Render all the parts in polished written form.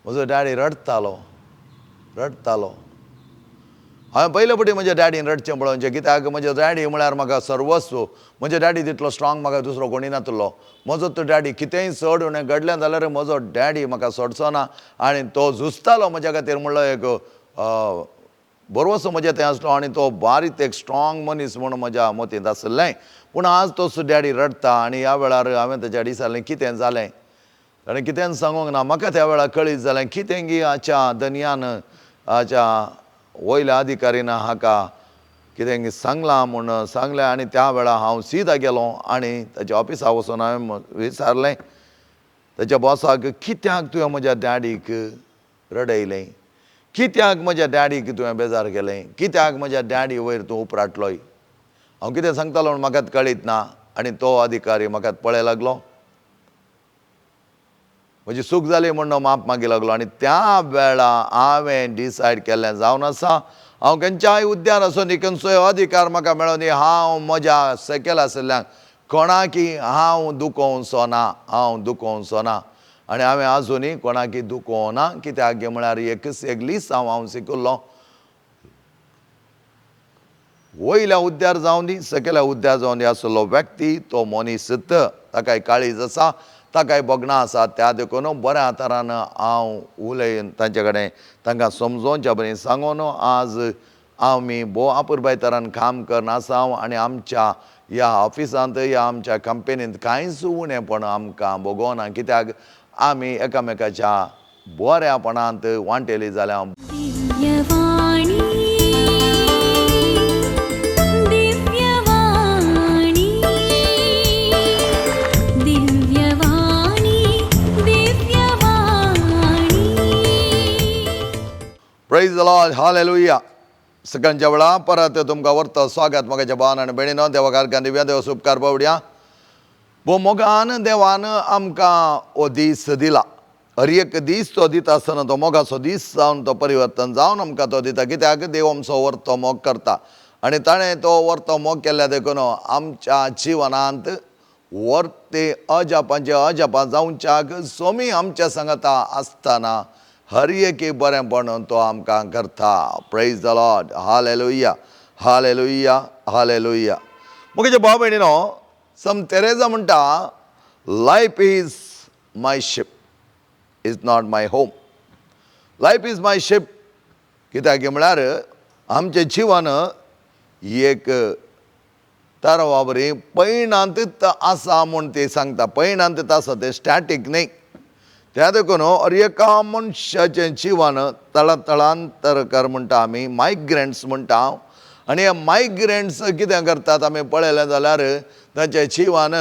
म्हजो डॅडी रडटालो, रडटालो. हांवें पयले फावटी म्हज्या डॅडीन रडचें पळोवचें, कित्याक म्हजो डॅडी म्हळ्यार म्हाका सर्वस्व. म्हज्या डॅडी तितलो स्ट्रांग म्हाका दुसरो कोणी नातलो. म्हजो तो डॅडी कितेंय चड उणें घडलें जाल्यार म्हजो डॅडी म्हाका सोडचो ना आनी तो झुजतालो म्हज्या खातीर म्हणलो एक भरवंसो म्हज्या थंय आसलो आनी तो बारीक एक स्ट्रांग मनीस म्हूण म्हज्या मतींत आसलें. पूण आज तो डॅडी रडटा आनी ह्या वेळार हांवें ताच्या विचारलें कितें जालें, ताणें कितेंच सांगूंक ना. म्हाका त्या वेळार कळीत जालें कितें गी हाच्या धनयान हाच्या वयल्या अधिकारीन हाका कितें सांगलां म्हूण सांगलें. आनी त्या वेळार हांव सीधा गेलो आनी ताच्या ऑफिसा वचून हांवें विचारलें ताच्या बॉसाक, कित्याक तुवें म्हज्या डॅडीक रडयलें, कित्याक म्हज्या डॅडीक तुवें बेजार केलें, कित्याक म्हज्या डॅडी वयर तूं उपराटलोय? हांव कितें सांगतालो म्हूण म्हाका कळीत ना. आनी तो अधिकारी म्हाका पळय लागलो, म्हजी चूक जाली म्हूण माप मागी लागलो. आनी त्या वेळा हांवें डिसायड केल्लें जावन आसा, हांव खंयच्याय उद्यान आसूं न्ही, खंयचोय अधिकार म्हाका मेळोन दी, हांव म्हज्या सकयल आशिल्ल्यांक कोणाकी हांव दुखोवचो ना, हांव दुखोवचो ना. आनी हांवें आजुनूय कोणाकी दुखोवना, कित्याक म्हळ्यार एकच एक लिसांव हांव शिकिल्लो, वयल्या उद्यार जावन दी सकयल्या उद्यार जावन दी आशिल्लो व्यक्ती तो मनीस, ताकाय काळीज आसा, ताकाय भोगणां आसा. त्या देखून बऱ्या तरान हांव उलयन तांचे कडेन, तांकां समजोवच्या बरें सांगून आज आमी भोव अपुरबाय तरान काम करून आसा. आनी आमच्या ह्या ऑफिसांत ह्या आमच्या कंपनींत कांयच उणेपण आमकां भोगोना, कित्याक आमी एकामेकाच्या बऱ्यापणांत वांटेली जाल्या. Divyavani, Divyavani, Divyavani, Divyavani. Praise the Lord, hallelujah. सकाळच्या वेळा परत तुमकां व्हरता स्वागत म्हज्या भावान आनी भयणीनो. देवा कारकान दिव्या देवा उपकार पावड्या भोव मोगान देवान आमकां हो दीस दिला. हर एक दीस तो दिता आसतना तो मोगाचो दीस जावन तो परिवर्तन जावन आमकां तो दिता, कित्याक देव आमचो व्हरतो मोग करता आनी ताणें तो व्हरतो मोग केल्ल्या देखून आमच्या जिवनांत व्हरते अजापांचे अजापां जावच्याक सोमी आमच्या सांगाता आसतना हर एक बरेंपण तो आमकां करता. Praise the Lord, hallelujah, hallelujah, hallelujah. म्हज्या भाव भयणीनो, सम तेरेजा म्हणटा, life is my ship, is not my home. Life is my ship, कित्याक म्हळ्यार आमचें जिवन एक तारवा बरी पयणांतच आसा म्हूण ती सांगता. पयणांतच आसा, तें स्टॅटीक न्ही. त्या देखून हर एका मनशाचें जिवन तळतळांतर कर म्हणटा आमी, मायग्रंट्स म्हणटा हांव. आनी हे मायग्रंट्स कितें करतात आमी पळयलें जाल्यार तांचें जिवन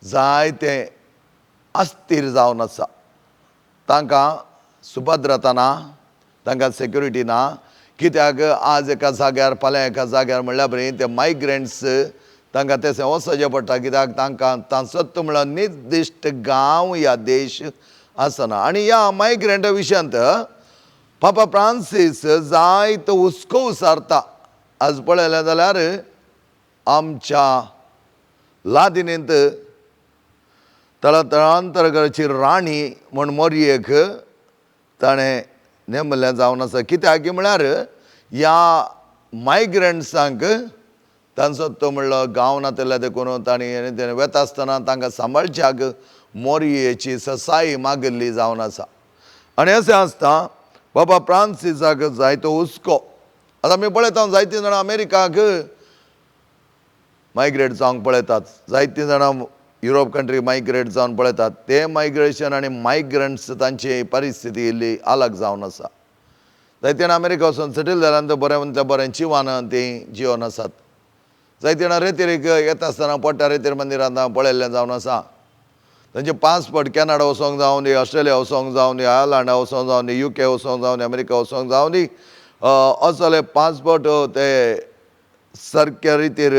जायतें अस्थिर जावन आसा. तांकां सुभद्रता ना, तांकां सेक्युरिटी ना, कित्याक आज एका जाग्यार फाल्यां एका जाग्यार म्हणल्यार बरी ते मायग्रंट्स तांकां तें वचचें पडटा, कित्याक तांकां तांचोच म्हळ्यार निर्दिश्ट गांव या देश आसना. आनी ह्या मायग्रंटा विशयांत पापा फ्रांसीस जायतो हुस्को उसारता. आज पळयलें जाल्यार आमच्या लादिनींत तळतळांतरची राणी म्हूण मोरयेक ताणें नेमलें जावन आसा, कित्याक म्हळ्यार ह्या मायग्रंट्सांक तांचो तो म्हणलो गांव नातल्या देखून तांणी वेता आसतना तांकां सांबाळच्याक मोरयेची ससाई मागिल्ली जावन आसा. आनी अशें आसता बाबा फ्रांसिसाक जायतो हुस्को. आतां आमी पळयता जायतीं जाणां अमेरिकाक मायग्रेट जावंक पळयतात, जायतीं जाणां युरोप कंट्री मायग्रेट जावन पळयतात. ते मायग्रेशन आनी मायग्रंट्स तांची परिस्थिती इल्ली अलग जावन आसा. जायते जाणां अमेरिका वचून सेटल जाल्यान ते बरें म्हणटा बरें जिवान तीं जिवन आसात. जायते जाणां रेतीर येता आसतना पोटा रेतीर मंदिरांत पळयल्लें जावन आसा. तांचे पासपोर्ट कॅनडा वचोंक जावं दी, ऑस्ट्रेलिया वचोंक जावं दी, आयर्लंडा वचोंक जावं दी, युके वचोंक जावं दी, अमेरिका वचोंक जावं दी, असले पासपोर्ट ते सारक्या रितीर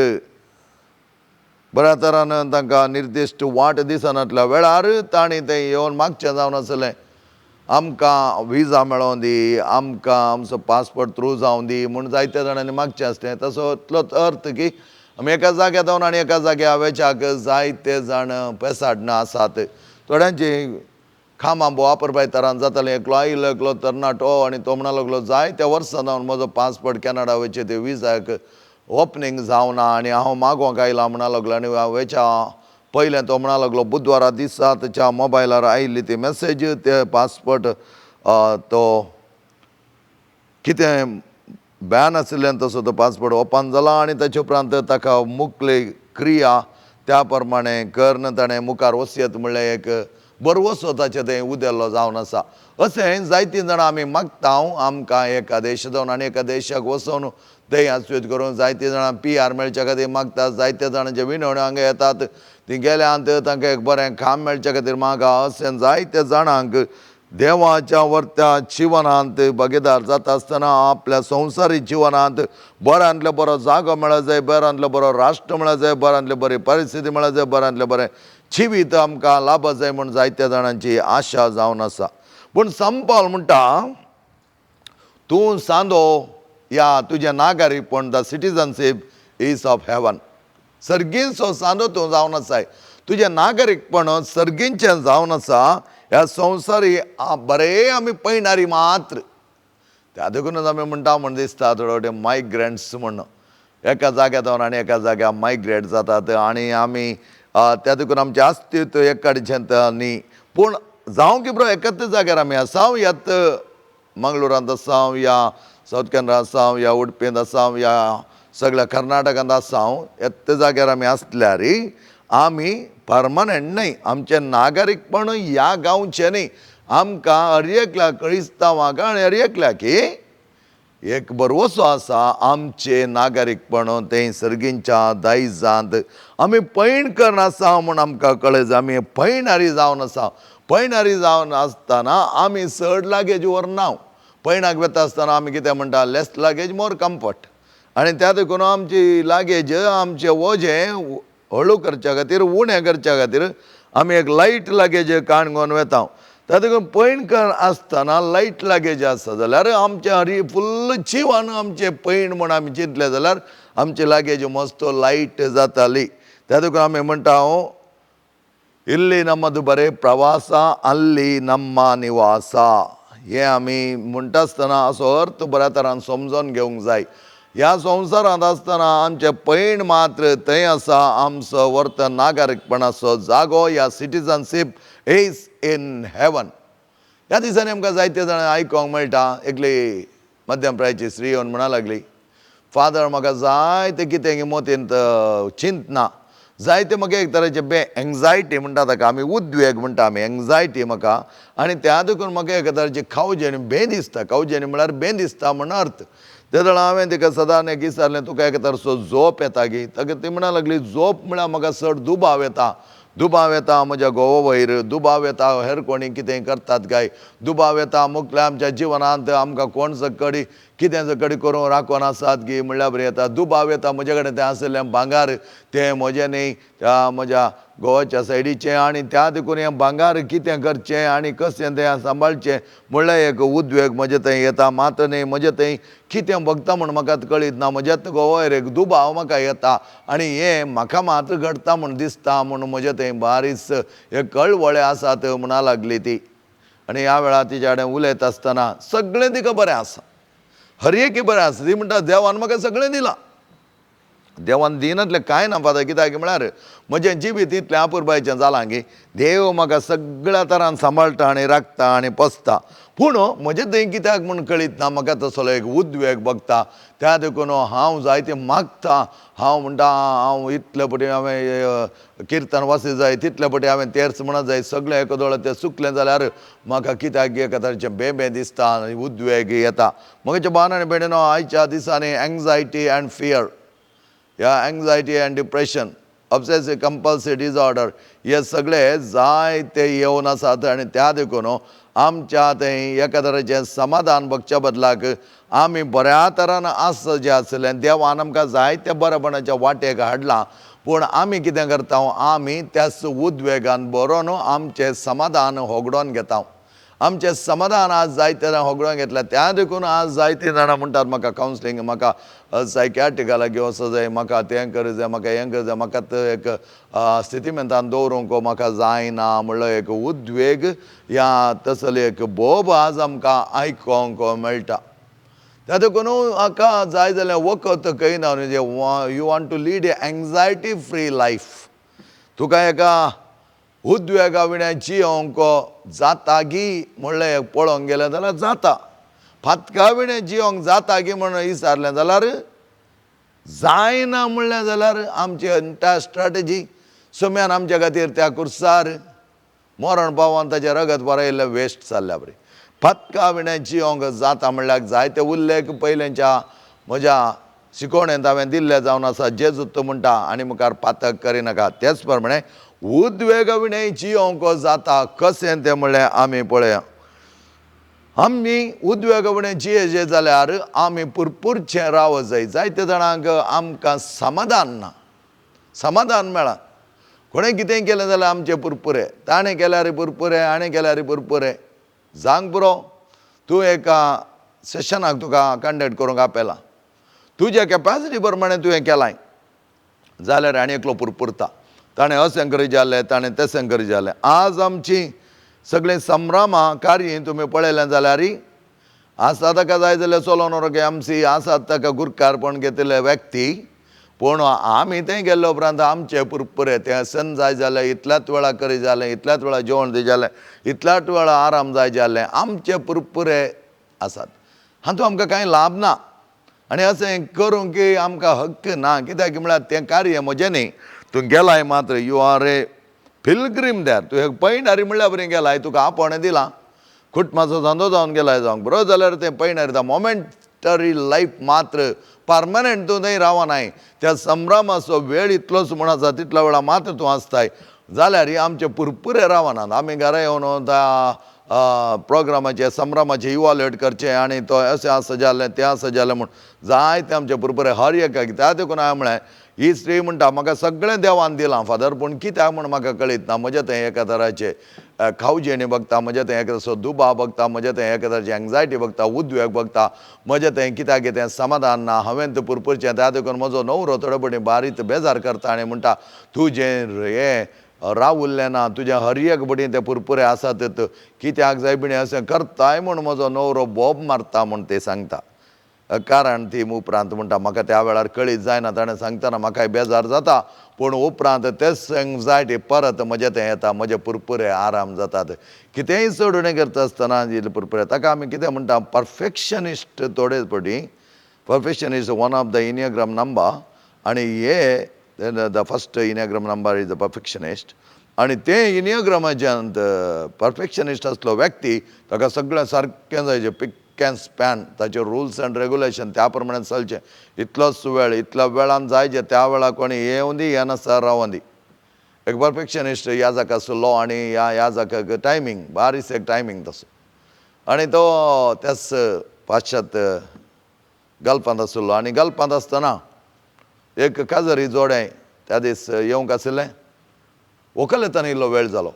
बऱ्या तरान तांकां निर्दिश्ट वाट दिसनातल्या वेळार तांणी तें येवन मागचें जावन आसलें, आमकां विजा मेळों दी, आमकां आमचो पासपोर्ट थ्रू जावं दी म्हूण जायत्या जाणांनी मागचें आसलें. तसो इतलोच अर्थ की आमी एका जाग्यार जावन आनी एका जाग्यार वेच्याक जायते जाण पेसाडना आसात. थोड्यांची कामां वापरपाय तरान जातालें. एकलो आयलो एकलो तरणाटो आनी तो म्हणा लागलो जायत्या वर्सां जावन म्हजो पासपोर्ट कॅनडा वयचे ते विजाक ओपनींग जावना आनी हांव मागोवंक आयला म्हणा लागलो. आनी वयच्या पयलें तो म्हणा लागलो बुधवारा दिसा ताच्या मोबायलार आयिल्ली ती मॅसेज, ते पासपोर्ट तो कितें बॅन आशिल्ल्यान तसो तो पासपोर्ट ओपन जाला आनी ताचे उपरांत ताका मुखली क्रिया त्या प्रमाणे करून ताणें मुखार वसयत म्हणल्यार एक बरवसो ताचें थंय उदेल्लो जावन आसा. अशें जायतीं जाणां आमी मागता आमकां एका देशा जावन आनी एका देशाक वचून थंय आस्वेत करून जायतीं जाणां पी आर मेळच्या खातीर मागतात. जायत्या जाणांचे विनवण्यो हांगा येतात, तीं गेल्यांत तांकां एक बरें काम मेळच्या खातीर मागा. अशें जायत्या जाणांक देवाच्या वर्त्या जिवनांत भागीदार जाता आसतना आपल्या संवसारी जिवनांत बऱ्यांतलो बरो जागो मेळत जाय, बऱ्यांतलो बरो राष्ट्र मेळत जाय, बऱ्यांतली बरी परिस्थिती मेळत जाय, बऱ्यांतलें बरें जिवीत आमकां लाभत जाय म्हूण जायत्या जाणांची आशा जावन आसा. पूण संपाल म्हणटा तूं सांदो या तुजें नागरीकपण, the citizenship is of heaven, सर्गींचो सांदो तूं जावन आसाय, तुजें नागरीकपण सर्गींचें जावन आसा. ह्या संवसारी बरें आमी पयणारी मात्र, त्या देखूनच आमी म्हणटा म्हण दिसता थोडे फावटी मायग्रंट्स म्हण, एका जाग्यार जावन आनी एका जाग्यार मायग्रेट जातात आनी आमी त्या देखून आमचें अस्तित्व एक कडचें न्ही. पूण जावं की बरो एकाच जाग्यार आमी आसा, यात मंगळुरांत आसा या सावथ कॅनरा आसा या उडपींत आसा या सगळ्या कर्नाटकांत आसा, एत जाग्यार आमी आसल्यार आमी परमनंट न्हय, आमचें नागरीकपण ह्या गांवचें न्हय. आमकां हर एकल्या क्रिस्तांवाक आनी हर एकल्याक एक बरवसो आसा आमचें नागरीकपण तें सर्गींच्या दायजांत आमी पैण करून आसा म्हूण आमकां कळ्ळें. आमी पैणारी जावन आसा, पैणारी जावन आसतना आमी चड लागेज व्हरना. पैणाक वता आसतना आमी कितें म्हणटा, लेस लागेज मोर कम्फर्ट, आनी त्या देखून आमची लागेज आमचें वजें हळू करच्या खातीर उणें करच्या खातीर आमी एक लायट लागेज काणकोण वेता. त्या देखून पैण कर आसतना लायट लागेज आसा जाल्यार आमचें हरी फुल्ल जिवान आमचें पैण म्हूण आमी चिंतलें जाल्यार आमची लागेज मस्त लायट जाताली. त्या देखून आमी म्हणटा हांव इल्ली नम्मदु बरें प्रवासा अल्ली नम्मा निवासा, हें आमी म्हणटा आसतना असो अर्थ बऱ्या तरान समजून घेवंक जाय. ह्या संवसारांत आसतना आमचें पैण मात्र थंय आसा, आमचो वर्त नागरीकपणाचो जागो या सिटीजनशीप is in heaven. ह्या दिसांनी आमकां जायते जाणां आयकोंक मेळटा. एकली मध्यम प्रायची स्त्री येवन म्हणा लागली, फादर म्हाका जायतें कितें मोतींत चिंतना, जायते म्हाका एक तरेचे बे एंग्जायटी म्हणटा ताका आमी, उद्वेग म्हणटा आमी, एंग्जायटी म्हाका, आनी त्या देखून म्हाका एका तरेची खावजेणी बें दिसता. खावजेणी म्हळ्यार बें दिसता म्हण अर्थ. ते जाणा हांवें तिका सदां एक विचारलें, तुका एका तरेचो झोप येता गी? ताका ती म्हणा लागली, झोप म्हळ्यार म्हाका चड दुबाव येता, दुबाव येता म्हज्या घोवा वयर, दुबाव येता हेर कोणी कितें करतात काय, दुबाव येता मुखल्या आमच्या जिवनांत आमकां कोण सकडी कितें सकडी करूं राखून आसात गी म्हणल्यार बरें येता. दुबाव येता म्हजे कडेन तें आशिल्लें भांगार तें म्हजें न्ही, त्या म्हज्या गोवाच्या सायडीचें, आनी त्या देखून हें भांगार कितें करचें आनी कशें तें सांबाळचें म्हणल्यार एक उद्वेग म्हजे थंय येता. मात्र न्ही म्हजे थंय कितें भोगता म्हूण म्हाका कळीत ना, म्हज्यात गोवार एक दुबाव म्हाका येता आनी हें म्हाका मात्र घडटा म्हूण दिसता म्हूण म्हजे थंय बारीस हे कळवळे आसात म्हणा लागली ती. आनी ह्या वेळार तिच्या कडेन उलयता आसतना सगळें तिका बरें आसा, हर एक बरें आसा. ती म्हणटा देवान म्हाका सगळें दिलां, देवान दिनातलें कांय ना फादर, कित्याक म्हळ्यार म्हजें जिवीत इतलें अपुरबायेचें जालां की देव म्हाका सगळ्या तरान सांबाळटा आनी राखता आनी पोसता. पूण म्हजें थंय कित्याक म्हूण कळीत ना, म्हाका तसलो एक उद्वेग भोगता. त्या देखून हांव जायतें मागता, हांव म्हणटा हांव इतले पटी हांवें किर्तन वासी जाय, तितले पटी हांवें तेर्स म्हणत जाय, सगळें एका दोळ्यार तें चुकलें जाल्यार म्हाका कित्याक एका तरेचें बें दिसता आनी उद्वेग येता. म्हज्या भावान आनी भयणीनो, आयच्या दिसांनी एंग्जायटी अँड फियर ह्या anxiety and depression, obsessive compulsive disorder हे सगळे जायते येवन आसात. आनी त्या देखून आमच्या थंय एका तरेचें समाधान भोगच्या बदलाक आमी बऱ्या तरान आस जें आसलें देवान आमकां जायते बरेपणाच्या वाटेक हाडलां, पूण आमी कितें करता, आमी त्याच उद्वेगान बरोवन आमचें समाधान होगडोवन घेता. आमचें समाधान आज जायते जाणां होगडून घेतल्या. त्या देखून आज जायतीं जाणां म्हणटात म्हाका कावन्सिलींग, म्हाका सायकियाट्रिका लागीं वचूंक जाय, म्हाका तें करूंक जाय, म्हाका हें करूंक जाय, म्हाका एक स्थितीमेंतान दवरूंक म्हाका जायना म्हणलो एक उद्वेग या तसली एक बोब आज आमकां आयकोंक मेळटा. त्या देखून हाका जाय जाल्यार वखद कळना. म्हणजे you want to lead a anxiety free life, तुका एका उद्वेगा विण्या जियोंक जाता गी म्हणलें पळोवंक गेलें जाल्यार जाता, फातका विणें जियोंक जाता गी म्हणून विचारलें जाल्यार जायना म्हणलें जाल्यार आमची एंटायर स्ट्रेटजी सुम्यान आमच्या खातीर त्या कुर्सार मरण पावोन ताचें रगत बरयल्लें वेस्ट जाल्ल्या बरी. फातका विणें जियोंक जाता म्हणल्यार जायते उल्लेख पयलेंच्या म्हज्या शिकवणेंत हांवें दिल्ले जावन आसा. जेजू तो म्हणटा आनी मुखार पातक करिनाका. तेच प्रमाणे उद्वेग विणें जियोंक जाता कशें तें म्हणलें आमी पळया. आमी उद्वेग विणें जियेचे जाल्यार आमी पुरपुरचें रावं जाय. जायते जाणांक आमकां समाधान ना, समाधान मेळना. कोणें कितेंय केलें जाल्यार आमचें पुरपुरे, ताणें केल्यार पुरपुरे, हाणें केल्यार पुरपुरे. जावंक पुरो, तूं एका सेशनाक तुका कंडक्ट करूंक आपयलां, तुज्या कॅपॅसिटी प्रमाणे तुवें केलाय जाल्यार आनी एकलो पुरपुरता, ताणें अशें करी जालें, ताणें तशें करी जालें. आज आमची सगळीं संभ्रमां कार्य तुमी पळयलें जाल्यार आसा ताका जाय जाल्यार चलोवन व्हरूंक एमसी आसात, ताका गुरकारपण घेतिल्ले व्यक्ती. पूण आमी थंय गेल्ले उपरांत आमचे पुरपुरे तें सण जाय जालें, इतल्याच वेळा करी जालें, इतल्याच वेळा जेवण दी जालें, इतल्याच वेळा आराम जाय जालें, आमचे पुरपुरे आसात. हातूंत आमकां कांय लाभ ना आनी अशें करूंक की आमकां हक्क ना. कित्याक म्हळ्यार तें कार्य म्हजें न्ही. तूं गेलाय मात्र you are a pilgrim there, तूं एक पयणारी म्हणल्यार बरी गेलाय, तुका आपोवणें दिलां, कुटुंबाचो धंदो जावन गेलाय जावंक बरो जाल्यार तें पयणारी the momentary life मात्र परमनंट तूं थंय रावनाय. त्या संभ्रमाचो वेळ इतलोच म्हूण आसा तितलो वेळा मात्र तूं आसताय जाल्यार आमचे पुरपुरे रावनात. आमी घरा येवन त्या प्रोग्रामाचे संभ्रमाचे इवाल्युएट करचें आनी तो अशें आसा जालें तें आसा जालें म्हूण जायते आमचे पुरपुरे हर एकाक. त्या देखून हांवें म्हळें ही स्त्री म्हणटा म्हाका सगळें देवान दिलां फादर, पूण कित्याक म्हूण म्हाका कळीत ना. म्हजें थंय एका तराचे खावजेणी बघता, म्हजें थंय एका तराचो दुबाव बघता, म्हजें थंय एका तराची एंग्जायटी बघता, उद्वेग बघता, म्हजें थंय कित्याक कितें समाधान ना. हांवें तें पुरपुरचें. त्या देखून म्हजो न्हवरो थोडे फावटी बारीक बेजार करता आनी म्हणटा तुजें हें रावुल्लें ना, तुजें हर एक बडी ते पुरपुरे आसात कित्याक जाय बिणी अशें करताय म्हूण म्हजो न्हवरो बोब मारता म्हूण ते सांगता. कारण ती उपरांत म्हणटा म्हाका त्या वेळार कळीत जायना, ताणें सांगतना म्हाकाय बेजार जाता, पूण उपरांत तेच एंग्जायटी परत म्हजें तें येता, म्हजे पुरपुरे आराम जातात. कितेंय चड उणें करता आसतना पुरपुरे ताका आमी कितें म्हणटा परफेक्शनिस्ट. थोडे फावटी perfection is one of the enneagram number आनी हे the first enneagram number is the perfectionist. आनी तें इनियोग्रामाच्यान परफेक्शनिस्ट आसलो व्यक्ती ताका सगळें सारकें जाय, पिक एंड स्पॅन, ताचे रुल्स एंड रेगुलेशन त्या प्रमाणे चलचें, इतलोच वेळ इतल्या वेळान जायचें, त्या वेळार कोणी येवं दी येनासतना रावों दी. एक परफेक्शनिस्ट ह्या जाका आसलो आनी ह्या ह्या जाकाक टायमींग बारीस एक टायमींग तसो. आनी तो त्याच पाश्चात्य गल्फांत आसलो आनी गल्फांत आसतना एक काजरी जोडें त्या दीस येवंक आशिल्लें. व्हंकल येतना इल्लो वेळ जालो,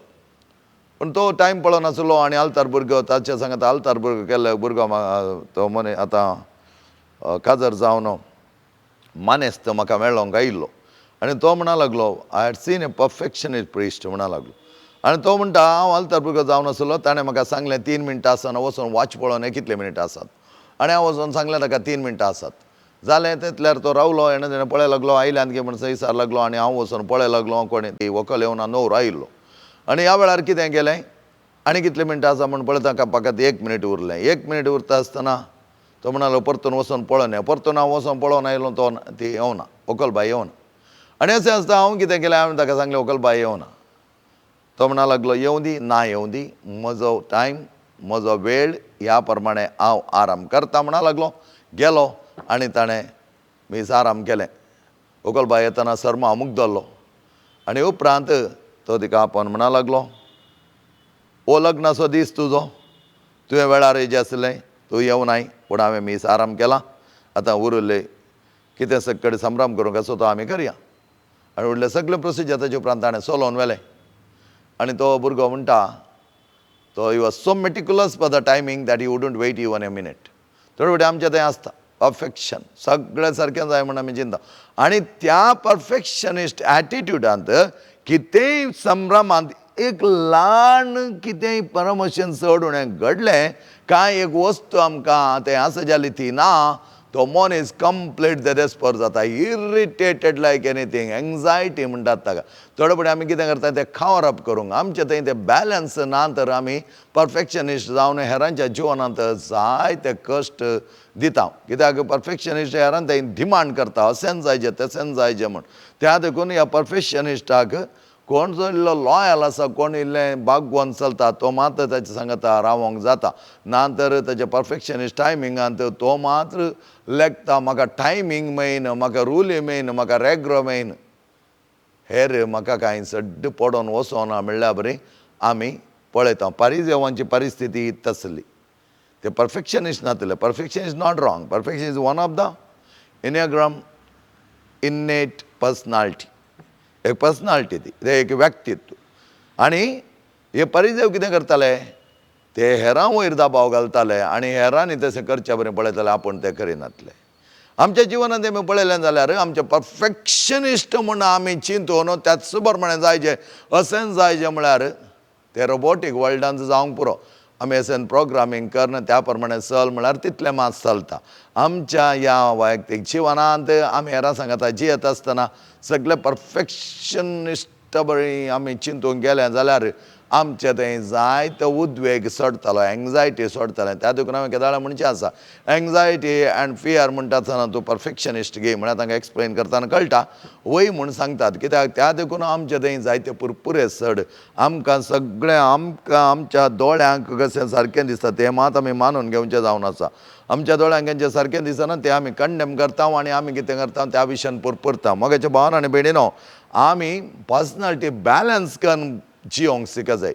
पूण तो टायम पळोवन आसलो आनी आल्तार भुरगो ताच्या सांगात आल्तार भुरगो केल्लो भुरगो तो मनी आतां काजर जावन मानेस्त म्हाका मेळोंक आयिल्लो आनी तो म्हणा लागलो I had seen a perfectionist priest म्हणा लागलो. आनी तो म्हणटा हांव आल्तार भुरगो जावन आसलो, ताणें म्हाका सांगलें 3 मिनटां आसतना वचून वॉच पळोवन कितले मिनटां आसात, आनी हांव वचून सांगलें ताका 3 मिनटां आसात. जालें तितल्यार तो रावलो, हेणें तेणें पळय लागलो, आयल्यान की म्हण विचार लागलो आनी हांव वचून पळय लागलो कोणी ती व्हंकल येवन न्हवरो आयिल्लो. आनी ह्या वेळार कितें केलें आनी कितले मिनटां आसा म्हूण पळयता फकत 1 मिनीट उरलें. 1 मिनीट उरता आसतना तो म्हणालो परतून वचून पळोवन या. परतून हांव वचून पळोवन आयलो तो ती येवना, व्हंकल बाय येवना. आनी अशें आसता हांव कितें केलें, हांवें ताका सांगलें व्हंकल बाय येवना. तो म्हणा लागलो येवं दी ना येवं दी, म्हजो टायम म्हजो वेळ ह्या प्रमाणे हांव आराम करता म्हणा लागलो. गेलो आनी ताणें मीस आराम केलें. व्हंकल बाय येतना सरमा अमूक धरलो आनी उपरांत तो तिका आपोवन म्हणा लागलो हो लग्नाचो दीस तुजो, तुवें वेळार येयचें आसलें, तूं येवनाय, पूण हांवें मीस आराम केला, आतां उरिल्लें कितें सगळे संभ्रम करूंक आसा तो आमी करया. आनी उरलें सगळें प्रोसिजर ताचे उपरांत ताणें चलोवन व्हेलें. आनी तो भुरगो म्हणटा तो he was so meticulous for the timing that he wouldn't wait even a minute. थोडे फावटी आमचें तें आसता परफेक्शन, सगळें सारकें जाय म्हूण आमी चिंता. आनी त्या परफेक्शनिस्ट एटिट्युडांत कितेंय संभ्रमांत एक ल्हान कितेंय परमशन चड उणें घडलें कांय एक वस्तू आमकां तें आसा जाली ती ना, तो मनीस कंप्लीट देदेस्पर जाता, इरिटेटेड लायक एनीथींग, एंग्जायटी म्हणटात ताका. थोडे फावटी आमी कितें करता तें कवर अप करूंक आमचें थंय तें बॅलन्स ना तर आमी परफेक्शनिस्ट जावन हेरांच्या जिवनांत जायते कश्ट दिता. कित्याक परफेक्शनिस्ट हेरान थंय डिमांड करता, अशेंच जायजें तशेंच जायजें म्हूण. त्या देखून ह्या परफेक्शनिस्टाक कोण जो इल्लो लॉयल आसा, कोण इल्लें बागवोन चलता तो मात्र ताचे सांगता रावोंक जाता, ना तर ताच्या परफेक्शनिस्ट टायमिंगांत तो मात्र लेखता म्हाका टायमींग मेन, म्हाका रुली मेन, म्हाका रेग्रो मेन, हेर म्हाका कांय सड्ड पडोन वचोना म्हणल्यार बरी आमी पळयता. पारिजेवांची परिस्थिती तसली, ते perfectionist नातले. Perfection is not wrong, perfection is one of the enneagram innate personality, एक पर्सनालिटी ती, तें एक व्यक्तित्व. आनी हे परिजेव कितें करताले, ते हेरां वयर दबाव घालताले आनी हेरांनी तशें करच्या बरें पळयताले, आपूण तें करिनातले. आमच्या जिवनांत आमी पळयलें जाल्यार आमचें परफेक्शनिस्ट म्हूण आमी चिंतून त्याच प्रमाणे जायचें अशेंच जायचें म्हळ्यार ते रोबोटीक वर्ल्डान जावंक पुरो. आमी अशें प्रोग्रामींग करन त्या प्रमाणे चल म्हळ्यार तितलें मात चलता. आमच्या ह्या वैयक्तीक जिवनांत आमी हेरां सांगता जियेत आसतना सगळे परफेक्शनिस्ट बरी आमी चिंतूंक गेले जाल्यार आमचे थंय जायते उद्वेग सोडतालो, एंग्जायटी सोडताले. त्या देखून हांवें केदाळा म्हणचें आसा, एंग्जायटी अँड फियर म्हणटा आसतना तूं परफेक्शनिस्ट गे म्हळ्यार तांकां एक्सप्लेन करतना कळटा वय म्हूण सांगतात. कित्याक त्या देखून आमचे थंय जायते पुरपुरे चड आमकां सगळें आमकां आमच्या दोळ्यांक कशें सारकें दिसता तें मात आमी मानून घेवचें जावन आसा. आमच्या दोळ्यांक जें सारकें दिसना तें आमी कंडेम करता आनी आमी कितें करता त्या विशयान पुरपुरता. मोगाच्या भावान आनी भयणीनो, आमी पर्सनालिटी बॅलन्स करून जियोंक शिक जाय.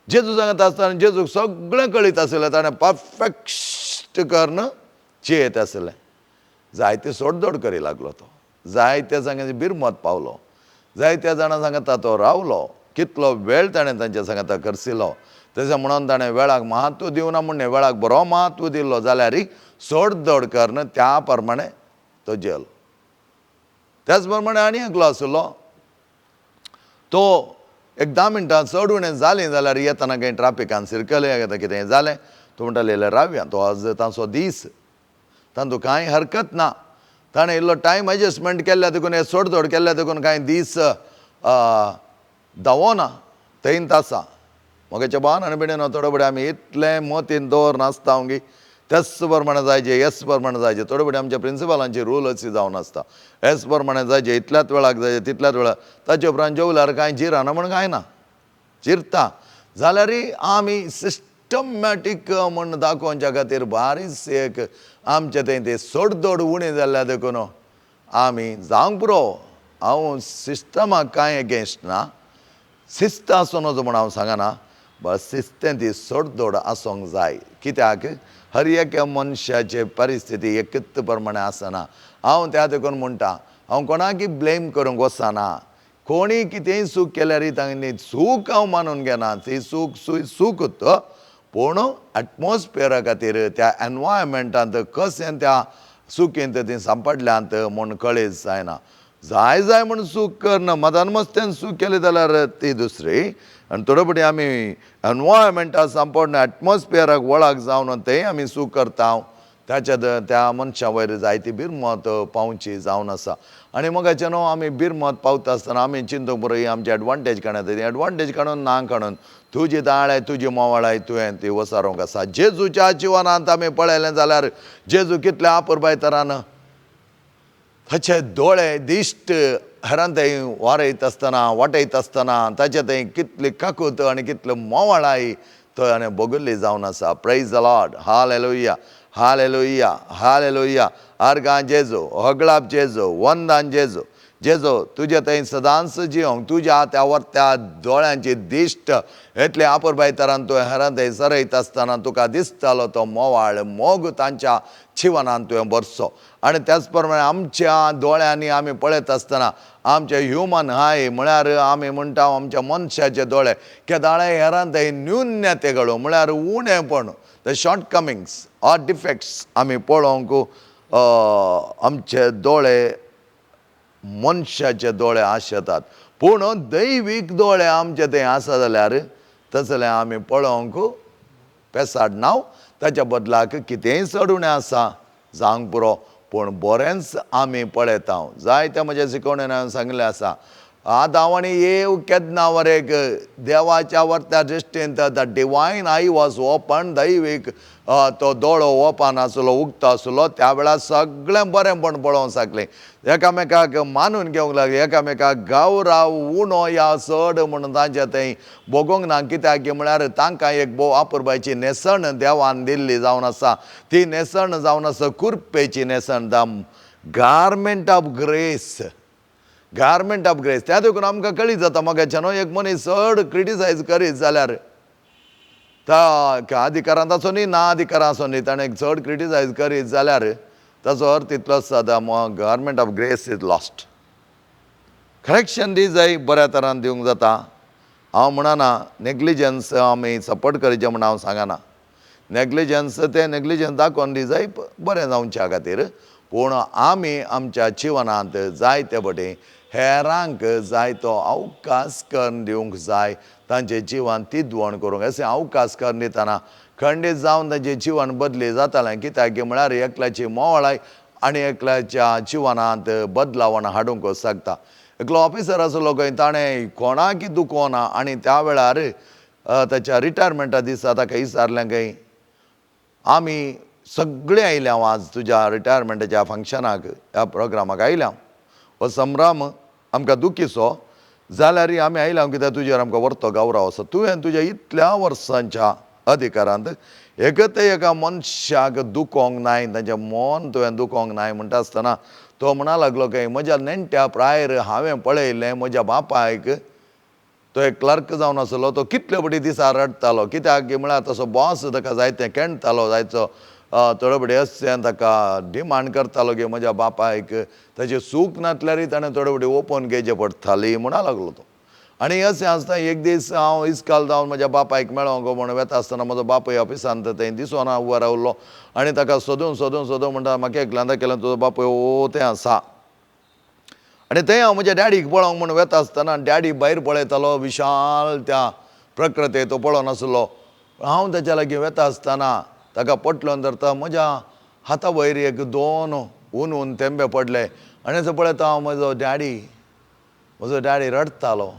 जेजू सांगता आसतना जेजूक सगळें कळीत आशिल्लें, ताणें परफेक्ट करून जियेत आशिल्लें. जायते सोडदोड करी लागलो तो, जायते सांगा बिरमत पावलो, जायत्या जाणां सांगता तो रावलो, कितलो वेळ ताणें तांच्या सांगता खर्चिलो. तशें म्हणून ताणें वेळाक म्हत्व दिवना म्हूण न्ही, वेळाक बरो म्हत्व दिल्लो जाल्यार सोडदोड करून त्या प्रमाणे तो जेलो. त्याच प्रमाणे आनी एकलो आशिल्लो तो एक 10 मिनटां चड उणें जालीं जाल्यार येतना खंय ट्राफिकान सिरकलें कितें जालें, तो म्हणटाले इल्लें रावया, तो आज तांचो दीस, तांतूं कांय हरकत ना. ताणें इल्लो टायम एडजस्टमेंट केल्ल्या देखून हे सोडदोड केल्ल्या देखून कांय दीस धांवना थंयच आसा. मोगाच्या भावान आनी भयणीनो, थोडे फावटी आमी इतलें मतीन दवर नासता गी त्याच प्रमाणे जायचे, येस प्रमाणे जायचे. थोडे फावटी आमच्या प्रिंसिपलांची रूल अशी जावन आसता, येस प्रमाणे जायचे, इतल्याच वेळाक जायचे, तितल्याच वेळाक. ताचे उपरांत जेवल्यार कांय जिराना म्हूण कांय ना, जिरता जाल्यारय आमी सिस्टमॅटीक म्हूण दाखोवच्या खातीर बारीक एक आमचें थंय तें सोडदोड उणें जाल्ल्या देखून आमी जावंक पुरो. हांव सिस्टमाक कांय एगेन्स्ट ना, शिस्त आसूं नजो म्हूण हांव सांगना, बस शिस्तें ती सोडदोड आसूंक जाय. कित्याक हर एका मनशाचे परिस्थिती एकच प्रमाणे आसना. हांव त्या देखून म्हणटा, हांव कोणाकय ब्लेम करूंक वचना. कोणी कितेंय चूक केल्यार तांणी चूक हांव मानून घेना, ती चूक चूकच, पूण एटमॉस्फियरा खातीर त्या एनवायरमेंटांत कशें त्या चुकींत ती सांपडल्यांत म्हूण कळीत जायना. जाय जाय म्हूण चूक करना, मदान मस्त्यान चूक केली जाल्यार ती दुसरी. आनी थोडे फावटी आमी एनवायरमेंटाक सांपडून एटमॉस्फियराक वळख जावन तेंय आमी चूक करता, ताच्या त्या मनशा वयर जायती बिरमत पावची जावन आसा. आनी मोगाचे न्हू आमी बिरमत पावता आसतना आमी चिंतूंक पुरो ही आमची एडवांटेज काडून ती एडवांटेज काडून ना काडून तुजी दाळ तुजी मोवाळाय तुवें ती वसारोंक आसा. जेजूच्या जिवनांत आमी पळयलें जाल्यार जेजू कितल्या अपुरबाय तरान ताचे दोळे दिश्ट हेरान थंय वारयत आसतना वाटयत आसतना ताचे थंय कितली काकूत आनी कितली मोवाळाय थंय आनी भोगिल्ली जावन आसा. Praise the Lord, hallelujah, hallelujah, hallelujah. आर्गां जेजू, होगळाप जेजू, वंदान जेजू. जेजो तुजे थंय सदांच जिवंक तुज्या त्या वरत्या दोळ्यांची दिश्ट येतले आपुरबाय तरान तुवें हेरां थंय सरयत आसतना तुका दिसतालो तो मोवाळ मोग तांच्या जिवनान तुवें भरचो. आनी त्याच प्रमाणे आमच्या दोळ्यांनी आमी पळयत आसतना आमचे ह्युमन हाय म्हळ्यार आमी म्हणटा आमच्या मनशाचे दोळे केदाळे हेरां थंय न्यून्यते घडो म्हळ्यार उणेपण, the short Cummings or defects आमी पळोवंक आमचे दोळे मनशाचे दोळे आशेतात, पूण दैवीक दोळे आमचे थंय आसा जाल्यार तसले आमी पळोवंक पेसाड नांव ताच्या बदलाक कितेंय चड उणें आसा जावंक पुरो, पूण बरेंच आमी पळयता. जायते म्हज्या शिकवणेन हांवें सांगिल्लें आसा, आदांव आनी एव केन्ना वरेक देवाच्या वरत्या दृश्टीन the divine eye was open, दैवीक तो दोळो ओपन आसलो, उक्तो आसलो, त्या वेळार सगळें बरेंपण पळोवंक शकलें, एकामेकाक मानून घेवंक लागलें, एकामेकाक गौराव उणो या चड म्हणून तांचे थंय भोगोंक ना. कित्याक म्हळ्यार तांकां एक भोव आपुरबायची न्हेसण देवान दिल्ली जावन आसा, ती न्हेसण जावन आसा कुर्पेची न्हेसण, the garment of grace, garment of grace. त्या देखून आमकां कळीत जाता मगाच्यान एक मनीस चड क्रिटिसायज करीत जाल्यार त्या अधिकारांत आसूं न्ही ना अधिकारां आसूं न्ही, ताणें चड क्रिटिसायज करीत जाल्यार ताचो अर्थ इतलोच जाता, garment of grace is lost. Correction दी जाय बऱ्या तरान दिवंक जाता. हांव म्हणना नेग्लिजन्स आमी सपोर्ट करचें म्हूण हांव सांगना, नेग्लिजन्स तें नेग्लिजन्स दाखोवन दी जाय बरें जावच्या खातीर, पूण आमी आमच्या जिवनांत जायते पटी हेरांक जायतो अवकाश करून दिवंक जाय, तांचें जिवन तिदवण करूंक. अशें अवकाश करून दितना खंडीत जावन तांचें जिवन बदली जातालें. कित्याक म्हळ्यार एकल्याची मोवळाय आनी एकल्याच्या जिवनांत बदलावण हाडूंक शकता. एकलो ऑफिसर आसलो खंय, ताणें कोणाकी दुखोवना आनी त्या वेळार ताच्या रिटायरमेंटा दिसा ताका विचारलें खंय, आमी सगळे आयल्या आज तुज्या रिटायरमेंटाच्या फंक्शनाक, ह्या प्रोग्रामाक आयल्या, हो संभ्रम आमकां दुखीचो जाल्यार आमी आयल्या कित्याक तुजेर आमकां व्हरतो गौरव आसा, तुवें तुज्या इतल्या वर्सांच्या अधिकारांत एकत एका मनशाक दुखोवंक नाय, तांचें मन तुवें दुखोवंक नाय. म्हणटा आसतना तो म्हणा लागलो की म्हज्या नेणट्या प्रायर हांवें पळयलें म्हज्या बापायक, तो एक क्लर्क जावन आसलो, तो कितले पटी दिसा रडटालो, कित्याक म्हळ्यार तसो बॉस ताका जायतें केणटालो, जायचो थोडे पटी अशें ताका डिमांड करतालो की म्हज्या बापायक ताची सूख नासल्यारय ताणें थोडे पटी ओपन घेवचें पडटाली म्हणा लागलो तो. आनी अशें आसता एक दीस हांव इस्काल जावन म्हज्या बापायक मेळोंक म्हूण वेता आसतना म्हजो बापूय ऑफिसांत थंय दिसोना उबो रावलो आनी ताका सोदून सोदून सोदून म्हणटा म्हाका एकल्यान दाखयलें तुजो बापूय ओ तें आसा. आनी थंय हांव म्हज्या डॅडीक पळोवंक म्हूण वेता आसतना डॅडी भायर पळयतालो, विशाल त्या प्रकृते तो पळोवन आसलो. हांव ताच्या लागीं वेता आसतना ताका पटलोन धरता म्हज्या हाता वयर एक दोन हून हून तेंबे पडले आनी असो पळयता हांव म्हजो डॅडी, म्हजो डॅडी रडटालो,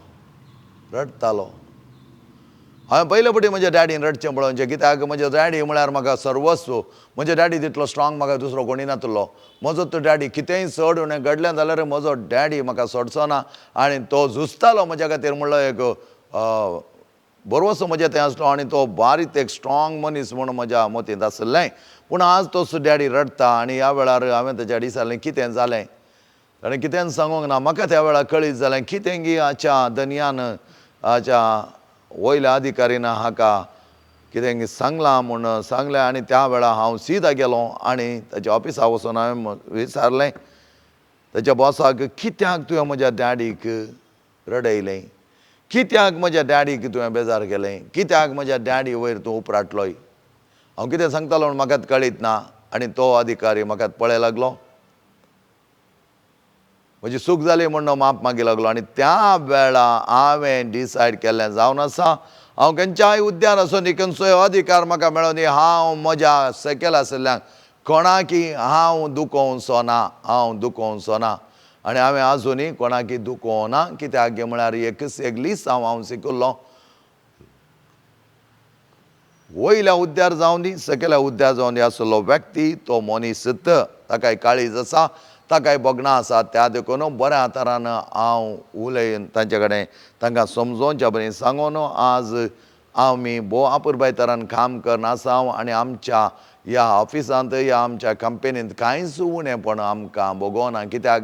रडटालो. हांवें पयले पटी म्हज्या डॅडीन रडचें पळोवचें, कित्याक म्हजो डॅडी म्हळ्यार म्हाका सर्वस्व, म्हज्या डॅडी तितलो स्ट्रांग म्हाका दुसरो कोणी नातलो. म्हजो तो डॅडी कितेंय चड उणें घडलें जाल्यार म्हजो डॅडी म्हाका सोडचो ना आनी तो झुजतालो म्हज्या खातीर म्हणलो एक बरोसो म्हज्या थंय आसलो आनी तो बारीक एक स्ट्रांग मनीस म्हूण म्हज्या मतींत आसलें. पूण आज तो डॅडी रडटा आनी ह्या वेळार हांवें ताच्या विचारलें कितें जालें, ताणें कितेंच सांगूंक ना. म्हाका त्या वेळार कळीत जालें कितें की हाच्या धनयान हाच्या वयल्या अधिकारीन हाका कितें सांगलां म्हूण सांगलें. आनी त्या वेळार हांव सीधा गेलो आनी ताच्या ऑफिसा वचून हांवें विचारलें ताच्या बॉसाक, कित्याक तुवें म्हज्या डॅडीक रडयलें, कित्याक म्हज्या डॅडीक तुवें बेजार केलें, कित्याक म्हज्या डॅडी वयर तूं उपराटलोय? हांव कितें सांगतालो म्हूण म्हाका कळीत ना. आनी तो अधिकारी म्हाका पळय लागलो, म्हजी चूक जाली म्हूण माप मागी लागलो. आनी त्या वेळा हांवें डिसायड केल्लें जावन आसा हांव खंयच्याय उद्यान आसूं न्ही, खंयचोय अधिकार म्हाका मेळों न्ही, हांव म्हज्या सकयल आशिल्ल्यांक कोणाकी हांव दुखोवचो ना, हांव दुखोवचो ना. आनी हांवें आजुनूय कोणाकी दुखोवना, कित्याक म्हळ्यार एकच एक लिसांव हांव शिकिल्लो, वयल्या उद्यार जावं दी सकयल्या उद्यार जावं दी आसलो व्यक्ती तो मनीस ताकाय काळीज आसा, ताकाय भोगणां आसा. त्या देखून बऱ्या तरान हांव उलयन तांचे कडेन, तांकां समजोवच्या बरें सांगून आज आमी भोव आपुरबाय तरान काम करून आसा. आनी आमच्या ह्या ऑफिसांत ह्या आमच्या कंपनींत कांयच उणेपण आमकां भोगोना, कित्याक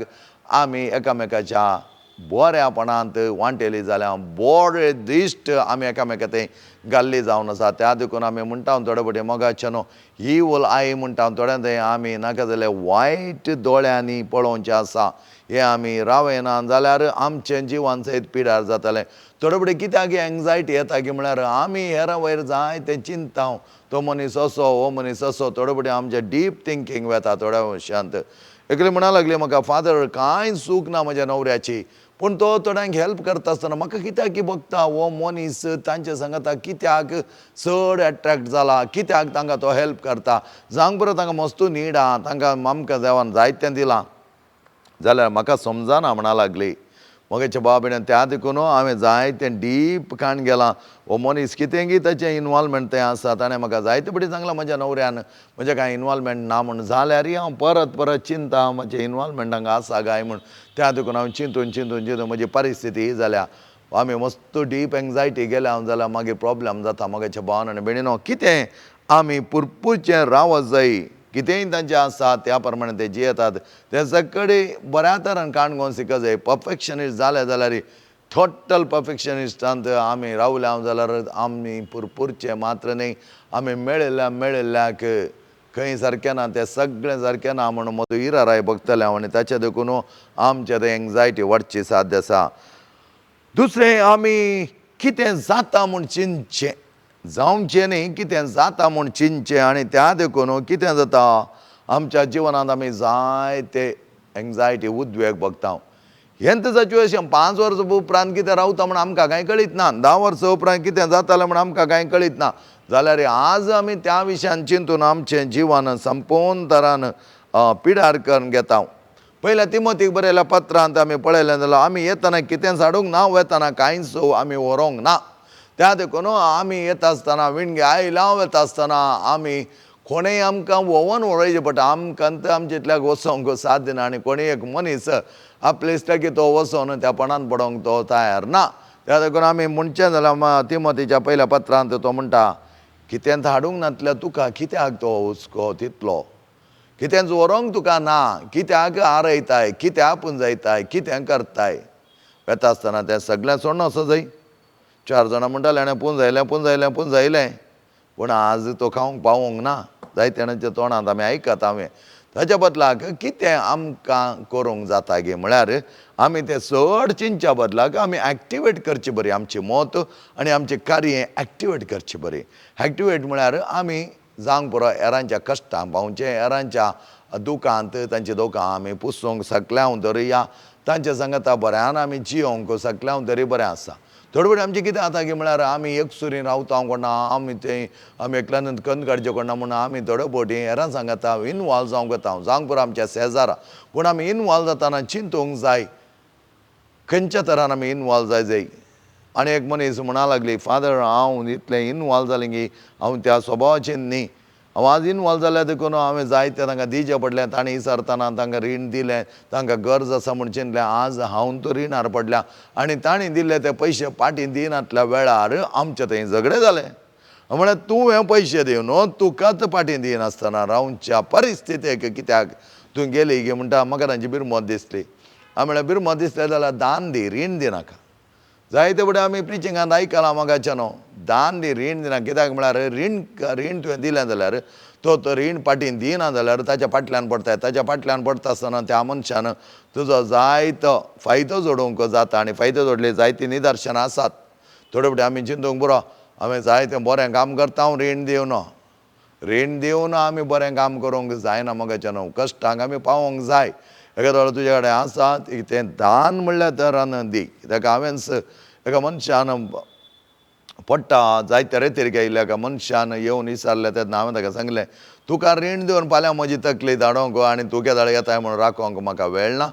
आमी एकामेकाच्या बऱ्यापणांत वांटेली जाल्या, बरे दिश्ट आमी एकामेका थंय घाल्ली जावन आसा. त्या देखून आमी म्हणटा थोडे फावटी मोगाचे न्हू ही उल आई म्हणटा थोड्या थंय आमी नाका जाल्यार वायट दोळ्यांनी पळोवचें आसा. हें आमी रावयना जाल्यार आमचें जिवन सयत पिडार जातलें. थोडे फावटी कित्याक एंग्जायटी येता की म्हळ्यार आमी हेरां वयर जाय तें चिंता, तो मनीस असो, हो मनीस असो. थोडे फावटी आमचें डीप थिंकींग वेता थोड्या मनशांत. एकली म्हणा लागली म्हाका, फादर कांय चूक ना म्हज्या न्हवऱ्याची, पूण तो थोड्यांक हेल्प करता आसतना म्हाका कित्याक की बघता हो मनीस तांचे सांगता कित्याक चड एट्रेक्ट जाला, कित्याक तांकां तो हेल्प करता. जावंक पुरो तांकां मस्तू नीड आहा, तांकां आमकां देवान जायतें दिलां, जाल्यार म्हाका समजना म्हणा लागली. मगेचे बाबीन त्या देखून हांवें जायतें डीप काण गेलां. हो मनीस कितें की ताचें इनवॉल्वमेंट तें आसा, ताणें म्हाका जायते फावटी सांगलां म्हज्या न्हवऱ्यान म्हजें कांय इनवॉल्वमेंट ना म्हूण, जाल्यारय हांव परत परत चिंता म्हजें इनवॉल्वमेंट हांगा आसा काय म्हूण. त्या देखून हांव चिंतून चिंतून चिंतून म्हजी परिस्थिती ही जाल्या. आमी मस्त डीप एंग्जायटी गेल्या जाल्यार मागीर प्रॉब्लम जाता. मगेच्या भावान आनी भयणीनो कितें आमी पुरपुरचें रावत जाय, कितेंय तांचें आसा त्या प्रमाणे ते जियेतात, ते सगळे बऱ्या तरान काणकोण शिकत जाय. परफेक्शनिस्ट जाले जाल्यार टोटल परफेक्शनिस्टांत आमी रावल्या जाल्यार आमी पुरपुरचें मात्र न्ही, आमी मेळिल्ल्या मेळिल्ल्याक खंय सारकें ना तें सगळें सारकें ना म्हूण म्हजो इराराय बगतलें हांव, आनी ताचें देखून आमचें तें एंग्जायटी वाडची साध्य आसा. दुसरें आमी कितें जाता म्हूण चिंतचें, जावचें न्ही कितें जाता म्हूण चिंतचें. आनी त्या देखून कितें जाता आमच्या जिवनांत आमी जायते एंग्जायटी उद्वेग बगता. हेंच सिच्युएशन 5 वर्सां उपरांत कितें रावता म्हूण आमकां कांय कळीत ना, 10 वर्सां उपरांत कितें जातालें म्हूण आमकां कांय कळीत ना, जाल्यार आज आमी त्या विशयान चिंतून आमचें जिवन संपूर्ण तरान पिडार करून घेता. पयल्या तिमोतीक बरयल्या पत्रांत आमी पळयलें जाल्यार आमी येतना कितेंच हाडूंक ना, वेतना कांयच आमी व्हरूंक ना. त्या देखून आमी येता आसतना विणगे आयला वता आसतना आमी कोणेय आमकां व्होवन व्हरोवचें पडटा, आमकां आमचे इतल्याक वचोंक साध्य ना. आनी कोणूय एक मनीस आपले इश्टाकी तो वचोन त्या पणान पडोंक तो तयार ना. त्या देखून आमी म्हणचें जाल्यार तिमोतीच्या पयल्या पत्रांत तो म्हणटा कितेंच हाडूंक नातल्यार तुका कित्याक तो हुस्को तितलो, कितेंच व्हरोंक तुका ना, कित्याक आरयताय, कित्याक पुंजयताय, कितें करताय. वेता आसतना तें सगळें सोडून वचो जाय. 4 जाणां म्हणटालें हाणें पुंजयलें पुंजयलें पुंजयलें, पूण आज तो खावंक पावोंक ना. जायते जाणांच्या तोंडांत आमी आयकता हांवें. ताच्या बदलाक कितें आमकां करूंक जाता गे म्हळ्यार आमी तें चड चिंतच्या बदलाक आमी एक्टिवेट करची बरी, आमची मत आनी आमचें कार्य एक्टिवेट करची बरी. एक्टिवेट म्हळ्यार आमी जावंक पुरो हेरांच्या कश्टांक पावचें, हेरांच्या दुकांत तांची दुकां आमी पुसूंक सगळ्यांक धरुया, तांच्या सांगाता बऱ्यान आमी जियोंक सगळ्यांक तरी बरें आसा. थोडे फावटी आमचें कितें जाता की म्हळ्यार आमी एकसुरी रावता कोणा, आमी तें आमी एकल्यान कंद काडचें कोणा म्हूण आमी थोडे फावटी हेरां सांगाता इनवॉल्व जावंक वता, जावंक पुरो आमच्या शेजारा. पूण आमी इनवॉल्व जाताना चिंतूंक जाय खंयच्या तरान आमी इनवॉल्व जाय जाय. आनी एक मनीस म्हणा लागली, फादर हांव इतलें इनवॉल्व जालें की हांव त्या स्वभावाचें न्ही, हांव आज इनवॉल्व जाल्यार देखून हांवें जायतें तांकां दिवचें पडलें, तांणी विचारतना तांकां रीण दिलें, तांकां गरज आसा म्हूण चिंतलें, आज हांव तो रिणार पडल्या आनी तांणी दिल्ले ते पयशे पाटी दिनातल्या वेळार आमचें थंय झगडें जालें. म्हळ्यार तूं हे पयशे दिवन तुकाच पाटी दिनासतना रावच्या परिस्थितीक कित्याक तूं गेली की म्हणटा. म्हाका तांची बिरमत दिसली. हांवें म्हळ्यार बिरमत दिसलें जाल्यार दान दी, रीण दिनाका. जायते फुडें आमी प्रिचिंगांत आयकलां मोगाचें न्हू, दान दी रीण दिना. कित्याक म्हळ्यार रीण रीण तुवें दिलें जाल्यार तो तो रीण पाटी दिना जाल्यार ताच्या फाटल्यान पडटा, ताच्या फाटल्यान पडटा आसतना त्या मनशान तुजो जायतो फायदो जोडूंक जाता आनी फायदो जोडले जायतीं निदर्शनां आसात. थोडे फावटी आमी चिंतूंक पुरो हांवें जायतें बरें काम करता, हांव रीण दिवन रीण दिवन आमी बरें काम करूंक जायना मोगाचें न्हू, कश्टांक आमी पावोंक जाय. एका वेळार तुजे कडेन आसा तें दान म्हणल्यार तरान दी. कित्याक हांवेंच एका मनशान पडटा जायते रेतीर आयिल्ल्या एका मनशान येवन विचारलें तेन्ना हांवें ताका सांगलें, तुका रीण दिवन फाल्यां म्हजी तकली धाडोवंक आनी तूं केदाळ येताय म्हणून राखोवंक म्हाका वेळ ना.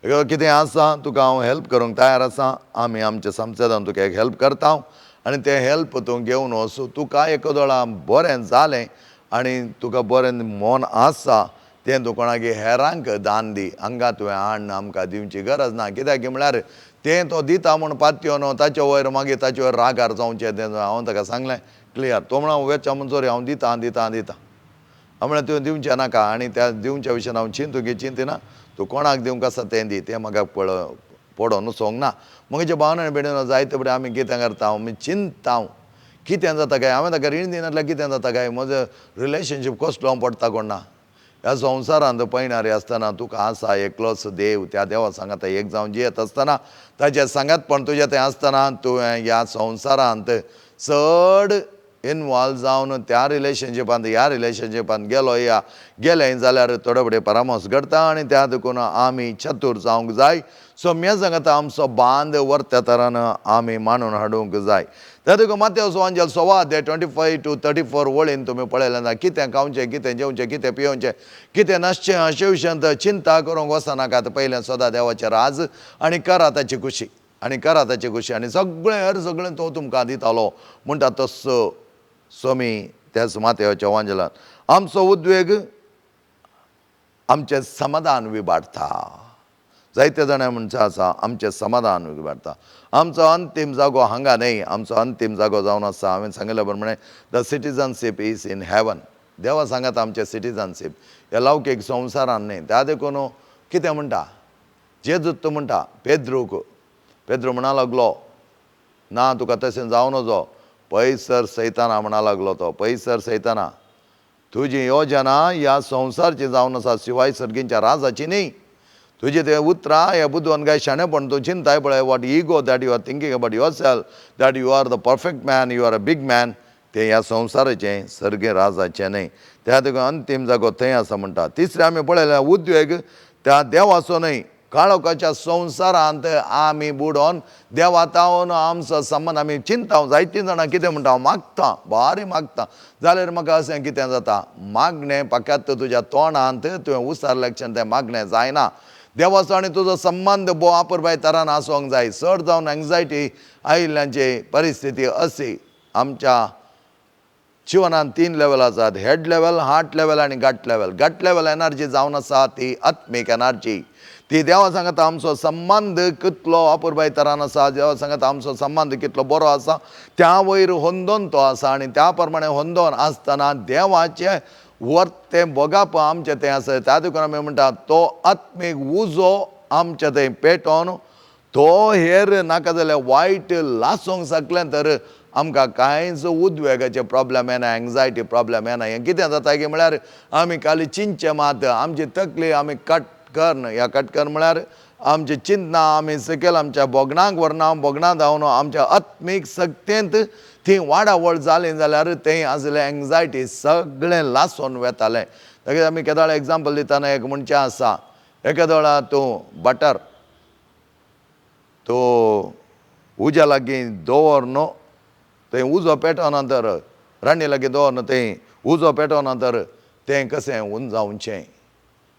एका कितें आसा तुका हांव हेल्प करूंक तयार आसा, आमी आमच्या संस्थेन तुका एक हेल्प करता आनी तें हेल्प तूं घेवन वच, तुका एका बरें जालें आनी तुका बरें मन आसा तें तूं कोणाक हेरांक दान दी, हांगा तुवें हाड आमकां दिवची गरज ना. कित्याक म्हळ्यार तें तो दिता म्हूण पातयो न्हू ताचे वयर मागीर ताचे वयर रागार जावचें. तें हांवें ताका सांगलें क्लियर. तो म्हणून वेच्या म्हणसर हांव दिता दिता दिता. हांव म्हणलें तुवें दिवचें नाका आनी त्या दिवच्या विशयान हांव चिंतू की चिंतिना, तूं कोणाक दिवंक आसा तें दी, तें म्हाका पडोन सोंग ना. म्हजे भावन आनी भयणीनो, जायते फुडें आमी कितें करता, आमी चिंतता कितें जाता काय, हांवें ताका रीण दिनासल्यार कितें जाता काय, म्हजो रिलेशनशीप कसलो पडटा कोण ना. ह्या संवसारांत पयणारी आसतना तुका आसा एकलोच देव, त्या देवा सांगाता एक जावन जियेत आसतना ताचें सांगातपण तुजें थंय आसतना तुवें ह्या संवसारांत चड इनवॉल्व जावन त्या रिलेशनशिपांत ह्या रिलेशनशिपांत गेलो या गेलें जाल्यार थोडे फुडें परामर्श घडटा आनी त्या देखून आमी चतूर जावंक जाय. सो सांगाता आमचो बांद वर्त्या तरान आमी मांडून हाडूंक जाय. त्या देखून मातेव सुवांजेल 16 अध्याय 25 to 34 वळीन तुमी पळयलें ना, कितें खावचें, कितें जेवचें, कितें पिवचें, कितें नासचें अशे विशयांत चिंता करूंक वचनाकात. पयलें सदां देवाचें राज आनी करा ताची खुशी, आनी करा ताची खुशी, आनी सगळें हर सगळें तो तुमकां दितालो म्हणटा तसो स्वामी त्याच मातेवाच्या वांजेलान. आमचो उद्वेग आमचें समाधान विबाडटा. जायते जाणां म्हणचें आसा आमचें समाधान विबाडटा. आमचो अंतीम जागो हांगा न्हय, आमचो अंतीम जागो जावन आसा. हांवें सांगिल्ल्या प्रमाणे the citizenship is in heaven. देवा सांगात आमचें सिटीजनशीप ह्या लौकीक संवसारान न्हय. त्या देखून कितें म्हणटा जेजूत म्हणटा पेद्रूक, पेद्रू म्हणा लागलो ना तुका तशें जावं नजो, पयसर सैताना म्हणा लागलो तो, पयसर सैताना तुजी योजना ह्या संवसारची जावन आसा शिवाय सर्गींच्या राजाची न्ही. तुजें तें उतरां ह्या बुदवंत काय शाणेपण तूं चिंताय पळय, what ego that you are thinking about yourself that you are the perfect man, you are a big man, तें ह्या संवसाराचें सर्गे राजाचें न्हय. त्या देखून अंतीम जागो थंय आसा म्हणटा. तिसरें आमी पळयलें उद्वेग त्या देवाचो न्हय, काळोखाच्या संवसारांत आमी बुडोन देवा तावन आमचो संबंद आमी चिंता. जायतीं जाणां कितें म्हणटा, हांव मागता, भारी मागता, जाल्यार म्हाका अशें कितें जाता, मागणें पाक्यात तुज्या तोंडांत तुवें उसारलें क्षण तें मागणें जायना. देवाचो आनी तुजो संबंद भोव आपुरबाय तरान आसूंक जाय. चड जावन एंग्जायटी आयिल्ल्यांची परिस्थिती अशी आमच्या जिवनांत 3 लेवल आसात, हेड लेवल, हार्ट लेवल आनी गट लेवल. गट लेवल एनर्जी जावन आसा ती आत्मीक एनर्जी, ती देवा सांगता आमचो संबंद कितलो अपुरबाय तरान आसा, देवा सांगता आमचो संबंद कितलो बरो आसा त्या वयर होंदोन तो आसा, आनी त्या प्रमाणे होंदोन आसतना देवाचें वर्तें भोगप आमचें तें आसा. त्या देखून आमी म्हणटा तो आत्मीक उजो आमच्या थंय पेटोवन तो हेर नाका जाल्यार वायट लासूंक शकलें तर आमकां कांयच उद्वेगाचे प्रॉब्लम येना, एंग्जायटी प्रॉब्लम येना. हें कितें जाता की म्हळ्यार आमी खाली चिंतचें मात, आमची तकली आमी कट कर्न, ह्या कट कर्न म्हळ्यार आमची चिंतना आमी सकयल आमच्या भोगणांक व्हरना, भोगणां धांवन आमच्या आत्मीक शक्तेंत ती वाडावळ जाली जाल्यार तें आसलें एंग्जायटी सगळें लासून वेतालें. ताका आमी केदाळ एग्जाम्पल दितना एक म्हणचें आसा, एका वेळा तूं बटर तो उज्या लागीं दवर न्हू, थंय उजो पेटोवना तर रांडी लागीं दवर थंय उजो पेटोवना तर तें कशें उन जावचें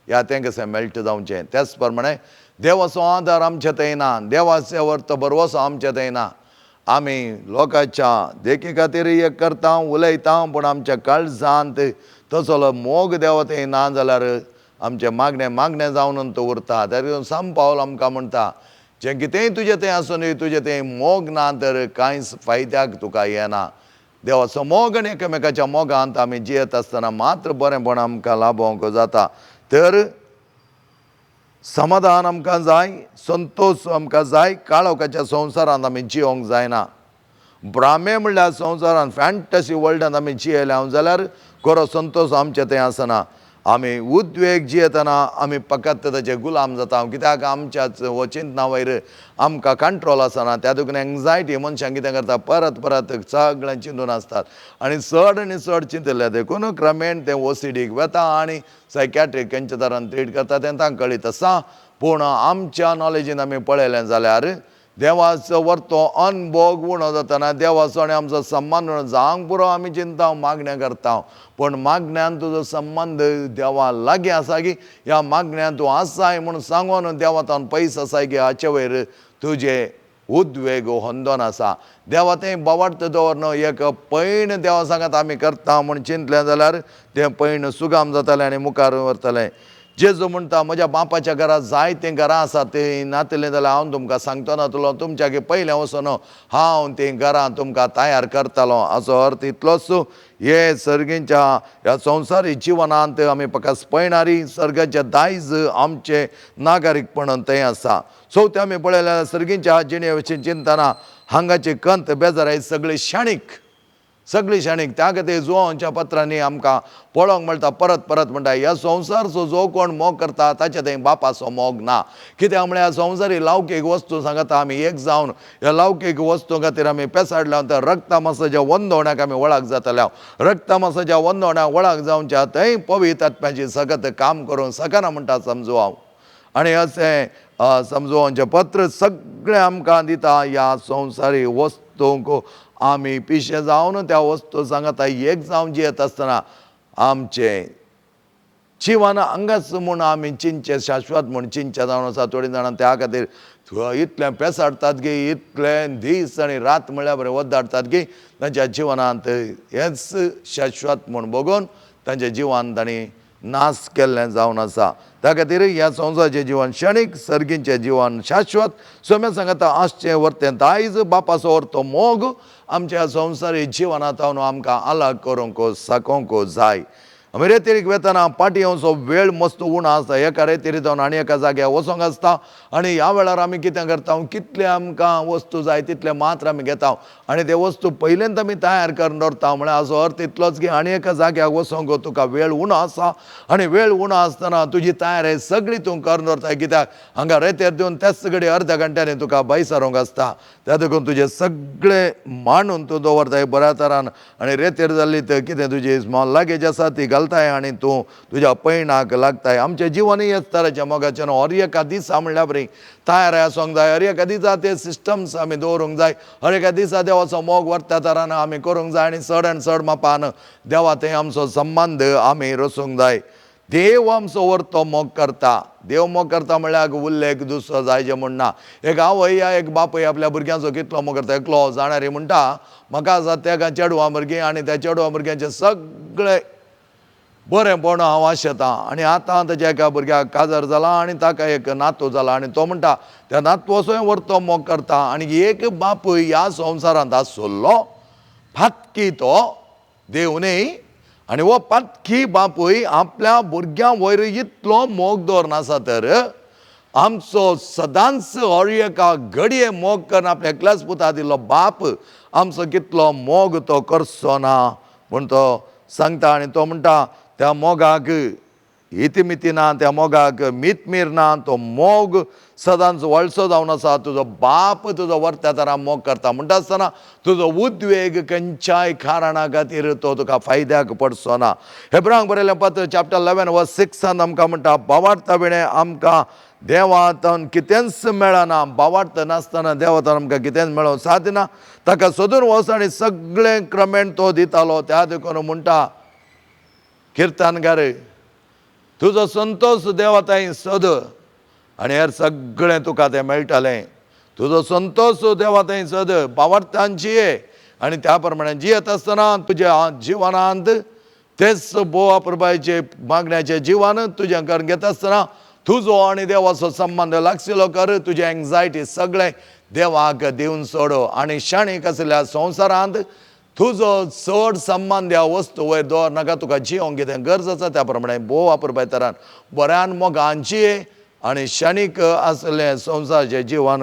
या तें कशें मेल्ट जावचें. त्याच प्रमाणे देवाचो आदार आमचे थंय ना, देवाचो वर्त भरवसो आमचे थंय ना. आमी लोकांच्या देखी खातीर एक करता उलयता, पूण आमच्या काळजांत तसलो मोग देवा थंय ना जाल्यार आमचें मागणें मागणें जावन तो उरता. त्या सांग पावल आमकां म्हणटा जें कितेंय तुजें थंय आसून तुजें थंय मोग ना तर कांयच फायद्याक तुका येना. देवाचो मोग आनी एकामेकाच्या मोगांत आमी जियेत आसतना मात्र बरेंपण आमकां लाभोवंक जाता. तर समाधान आमकां जाय, संतोश आमकां जाय, काळोखाच्या संवसारांत आमी जियोंक जायना. भ्रामे म्हणल्यार संवसारांत फॅन्टसी वर्ल्डांत आमी जियेले हांव जाल्यार खरो संतोश आमचे थंय आसना. आमी उद्वेग जियेतना आमी फकत ताचे गुलाम जाता, कित्याक आमच्याच हो चिंतना वयर आमकां कंट्रोल आसना. त्या देखून एंग्जायटी मनशां कितें करता परत परत सगळें चिंतून आसतात आनी चड आनी चड चिंतले देखून क्रमेण तें ओसीडीक वता आनी सायकॅट्रीक खंयच्या तरान ट्रीट करता तें तांकां कळीत आसा. पूण आमच्या नॉलेजीन आमी पळयलें जाल्यार देवाचो वर्तो अनभोग उणो जातना देवाचो आनी आमचो संबंद उणो जावंक पुरो आमी चिंता मागण्या करता, पूण मागण्यान तुजो संबंद देवा लागीं आसा की ह्या मागण्यान तूं आसाय म्हूण सांगून देवा तावन पयस आसाय की हाचे वयर तुजे उद्वेग होंदोन आसा. देवा तें बोवार्थ दवर एक पैण देवा सांगात आमी करता म्हूण चिंतलें जाल्यार तें पैण सुगाम जातालें आनी मुखार व्हरतलें. जेजू म्हणटा म्हज्या बापाच्या घरा जायतीं घरां आसात, तीं नातिल्लीं जाल्यार हांव तुमकां सांगतो नातलो, तुमच्या पयलें वचून हांव तीं घरां तुमकां तयार करतलो. असो अर्थ इतलोच, हे सर्गींच्या ह्या संवसारी जिवनांत आमी पकास पळयणारी सर्गाचें दायज आमचें नागरीकपण थंय आसा. चवथें आमी पळयल्यार सर्गींच्या जिणे विशीं चिंतना हांगाची कंत बेजाराय सगळी शाणीक, सगळी शाणीक. त्या खातीर जुवांच्या पत्रांनी आमकां पळोवंक मेळटा, परत परत म्हणटा ह्या संवसारचो जो कोण मोग करता ताच्या थंय बापाचो मोग ना. कित्याक म्हळ्यार संवसारी लौकीक वस्तू सांगता आमी एक जावन ह्या लौकीक वस्तू खातीर आमी पेसाडल्या तर रक्तमासाच्या वंदवण्याक आमी वळख जातल्या. रक्तमासाच्या वंदवण्याक वळख जावच्या थंय पवित्र आत्म्याची सगत काम करूंक शकना म्हणटा समजू हांव. आनी अशें समजोवचें पत्र सगळें आमकां दिता ह्या संवसारी वस्तूंक आमी पिशे जावन त्या वस्तू सांगता एक जावन जियेत आसतना आमचें जिवन हांगाच म्हूण आमी चिंतचें शाश्वत म्हूण चिंतचें जावन आसा. थोडीं जाणां त्या खातीर इतलें पेसाडटात की इतले दीस आनी रात म्हळ्यार बरें वद्दाडटात की तांच्या जिवनांत हेंच शाश्वत म्हूण बघून तांच्या जिवान तांणी नाश केल्लें जावन आसा. त्या खातीर ह्या संवसाराचें जिवन क्षणीक, सर्गींचें जिवन शाश्वत. सोम्या सांगता आसचें वर्तें दायज बापाचो वर्तो मोग आमच्या संवसारी जिवनांत आमकां आलाग करूंक साकोंक जाय. आमी रेतीरीक वेतना पाटी येवचो वेळ मस्त उणो आसता. एका रेतीरी जावन आनी एका जाग्यार वचोंक आसता आनी ह्या वेळार आमी कितें करता, कितले आमकां वस्तू जाय तितले मात्र आमी घेता आनी ते वस्तू पयलेंच आमी तयार करून दवरता. म्हळ्यार हाचो अर्थ इतलोच की आनी एका जाग्यार वचोंक तुका वेळ उणो आसा आनी वेळ उणो आसतना तुजी तयारी सगळी तूं करून दवरता. कित्याक हांगा रेतेर दिवन त्याच घडी अर्द्या घंट्यानी तुका भायर सारूंक आसता. त्या देखून तुजें सगळें मांडून तूं दवरताय बऱ्या तरान आनी रेतेर जाल्ली तर कितें तुजी स्मॉल लगेज आसा ती घालताय आनी तूं तुज्या पयणाक लागताय. आमचें जिवनूय हेच तरेचें मोगाचें न्हू. हर एका दिसा म्हणल्यार बरी तयार आसूंक जाय. हर एका दिसा ते सिस्टम्स आमी दवरूंक जाय. हर एका दिसा देवाचो मोग व्हरत्या तरान आमी करूंक जाय आनी चड आनी चड मापान देवा थंय आमचो संबंद आमी रचूंक जाय. देव आमचो व्हरतो मोग करता. देव मोग करता म्हणल्यार उल्लेख दुसरो जायचे म्हूण ना. एक आवय या एक बापूय आपल्या भुरग्यांचो कितलो मोग करता. एकलो जाणारी म्हणटा म्हाका आसा त्या चेडवा भुरगीं आनी त्या चेडवा भुरग्यांचे सगळे बरेंपण हांव आशेतां आनी आतां ताच्या एका भुरग्याक काजार जाला आनी ताका एक नातू जाला आनी तो म्हणटा त्या नातवाचोय व्हरतो मोग करता. आनी एक बापूय ह्या संवसारांत आसलो फातकी तो देव न्ही आनी हो पातकी बापूय आपल्या भुरग्यां वयर इतलो मोग दवरनासा तर आमचो सदांच हर एका घडये मोग करून आपल्या एकल्याच पुता दिल्लो बाप आमचो कितलो मोग तो करचो ना म्हूण तो सांगता. आनी तो म्हणटा त्या मोगाक इतिमिती ना, त्या मोगाक मितमीर ना, तो मोग सदांच वळसो जावन आसा. तुजो बाप तुजो वर्त्या तरा मोग करता म्हणटा आसतना तुजो उद्वेग खंयच्याय कारणा खातीर तो तुका फायद्याक पडचो ना. हेब्रांक बरयलें पत्र चॅप्टर 11 वर्स 6 आमकां म्हणटा बावार्ता विणें आमकां देवांतून कितेंच मेळना. बावार्थ नासतना देवांतून आमकां कितेंच मेळोवंक साध्य ना. ताका सोदून वच आनी सगळें क्रमेण तो दितालो. त्या देखून म्हणटा किर्तनकार तुजो संतोश देवा थंय सोद आनी हेर सगळें तुका तें मेळटलें. तुजो संतोश देवा थंय सोद, बावार्थान जिये आनी त्या प्रमाणे जियेत आसतना तुज्या जिवनांत तेच बोवा प्रभायचे मागण्याचे जिवन तुजें करून घेता आसतना तुजो आनी देवाचो संबंद लागशिल्लो कर. तुजी एंग्जायटी सगळें देवाक दिवन सोड आनी शाणीक आशिल्ल्या संवसारांत तुजो चड संबंद ह्या वस्तू वयर दवर नाका. तुका जिवंक कितें गरज आसा त्या प्रमाणे भोव वापरपाय तरान बऱ्यान मोगान जिये आनी शाणीक आसलें संवसाराचें जिवन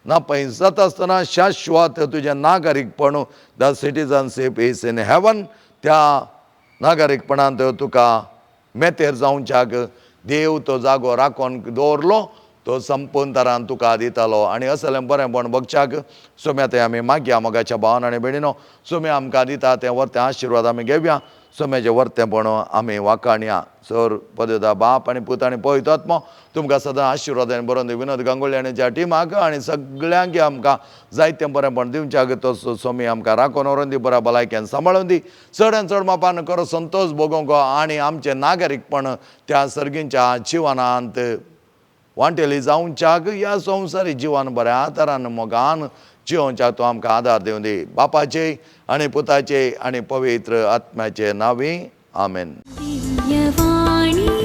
नापय जाता आसतना शाश्वत तुजें नागरीकपण the citizenship is in heaven त्या नागरीकपणांत तुका मेतेर जावच्याक देव तो जागो राखून दवरलो तो संपूर्ण तरान तुका दितालो. आनी असलें बरेंपण बगच्याक सोम्या तें आमी मागया मोगाच्या भावान आनी भयणीनो. सोम्या आमकां दिता तें वर्तें आशिर्वाद आमी घेवया. सोम्याचें वर्तेंपण आमी वाखाणया. सर पदता बाप आनी पूत आनी पवित्र आत्मो तुमकां सदां आशिर्वादान बरोवन दी. विनोद गांगोळी आनी ज्या टिमाक आनी सगळ्यांक आमकां जायतें बरेंपण दिवच्याक तो सोमी आमकां राखून व्हरून दी, बऱ्या भलायकेन सांबाळून दी. चड आनी चड मापान खरो संतोश भोगोवंक आनी आमचें नागरीकपण त्या सर्गींच्या जिवनांत वांटेली जावच्याक ह्या संवसारी जिवन बऱ्या तरान मोगान जिवोवच्याक तो आमकां आदार दिवं दी. बापाचे आनी पुताचे आनी पवित्र आत्म्याचे नांवी आमेन. दिव्यवाणी.